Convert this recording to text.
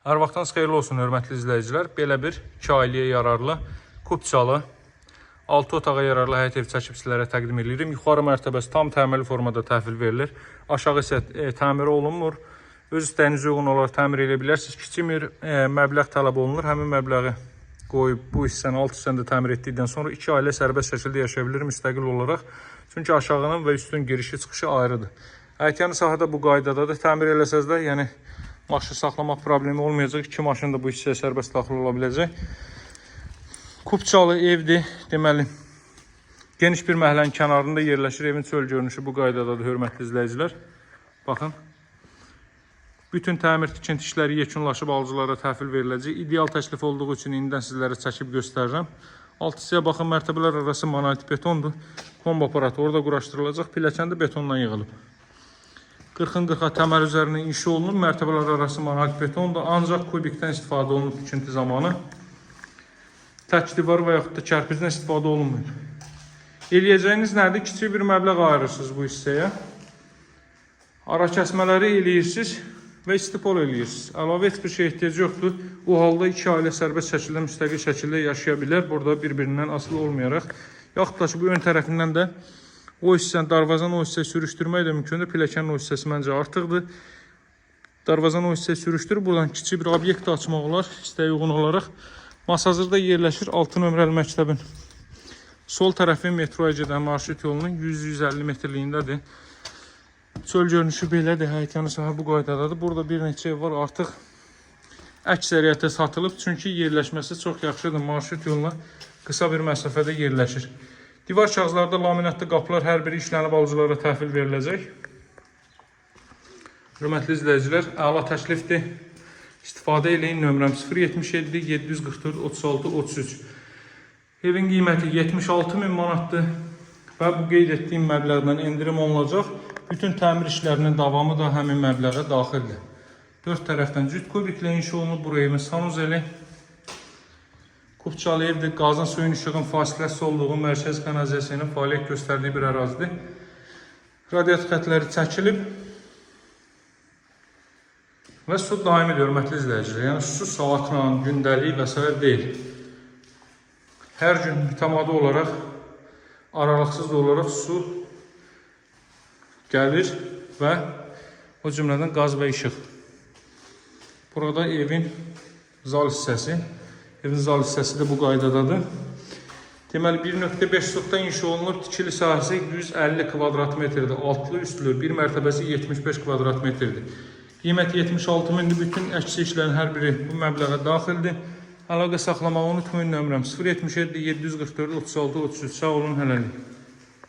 Hər vaxtınız xeyirli olsun, hörmətli izləyicilər. Belə bir 2 ailəyə yararlı, kupçalı, 6 otağa yararlı həyət ev çəkib sizlərə təqdim edirəm. Yuxarı mərtəbəsi tam təmirli formada təhvil verilir. Aşağı isə təmir olunmur. Öz istəyinizə uyğun olaraq təmir edə bilərsiniz. Kiçik bir məbləğ tələb olunur. Həmin məbləği qoyub bu hissəni, alt hissəni də təmir etdikdən sonra iki ailə sərbəst şəkildə yaşaya bilir müstəqil olaraq. Çünki aşağının və üstün girişi çıxışı ayrıdır. Həyətyanı sahədə bu qaydadadır. Təmir eləsəz də, yəni maşın saxlamaq problemi olmayacaq. İki maşın da bu hissəyə sərbəst daxil ola biləcək. Kupçalı evdir. Deməli, geniş bir məhəllənin kənarında yerləşir. Evin çöl görünüşü bu qaydadadır, hörmətli izləyicilər. Baxın. Bütün təmir tikinti işləri yekunlaşıb alıcılara təhvil veriləcək. İdeal təklif olduğu üçün indidən sizlərə çəkib göstərirəm. Alt hissəyə baxın, mərtəbələr arası monolit betondur. Kombo aparatı orada quraşdırılacaq. Pilləkən də betondan yığılıb. 40-ın 40-a təməl üzərinə inşa olunub. Mərtəbələr arası monolit betondur. Ancaq kubikdən istifadə olunub tikinti zamanı. Tək divar və yaxud da kərpicdən istifadə olunmuyor. Eləyəcəyiniz nədir? Kiçik bir məbləğ ayırırsınız bu hissəyə. Ara kəsmələri eləyirsiniz və istipol eləyirsiniz. Əlavə heç bir şeyə ehtiyac yoxdur. O halda iki ailə sərbəst şəkildə, müstəqil şəkildə yaşaya bilər. Burada bir-birindən asılı olmayaraq. Yaxud da ki, bu ön tərəfindən də o hissəni, darvazanı o hissəyə sürüşdürmək də mümkündür. Pilləkənin o hissəsi məncə artıqdır. Darvazanı o hissəyə sürüşdürüb buradan kiçik bir obyekt də açmaq olar, istəyə uyğun olaraq. Masazırda yerləşir 6 nömrəli məktəbin sol tərəfi metroya gedən marşrut yolunun 100-150 metrliyindədir. Çöl görünüşü belədir, həyətyanı sahə bu qaydadadır. Burada bir neçə ev var, artıq əksəriyyəti satılıb, çünki yerləşməsi çox yaxşıdır. Marşrut yoluna qısa bir məsafədə yerləşir. Divar kağızlarda laminatlı qapılar hər biri işlənib alıcılara təhvil veriləcək. Hörmətli izləyicilər, əla təklifdir. İstifadə eləyin. Nömrəm 077 744 36 33. Evin qiyməti 76 min manatdır və bu qeyd etdiyim məbləğdən endirim olunacaq. Bütün təmir işlərinin davamı da həmin məbləğə daxildir. Dörd tərəfdən cüt kubiklə inşa olunub. Bura evin sanuzeli. Kupçalı evdir. Qazın, suyun, işığın fasiləsiz olduğu, mərkəz kanalizasiyasının fəaliyyət göstərdiyi bir ərazidir. Radiator xətləri çəkilib. Və su daimidir, hörmətli izləyicilər. Yəni su saatla, gündəlik və s. deyil. Hər gün mütəmadi olaraq, aralıqsız olaraq su gəlir və o cümlədən qaz və işıq. Burada evin zal hissəsi. Evin zal hissəsi də bu qaydadadır. Deməli 1.5 sotda inşa olunub. Tikili sahəsi 150 kvadrat metrdir. Altlı üstlü, bir mərtəbəsi 75 kvadrat metrdir. Qiyməti 76 mindir. Bütün əksi işlərin hər biri bu məbləğə daxildir. Əlaqə saxlamağı unutmayın. Nömrəm 077 744 36 33. Sağ olun, hələlik.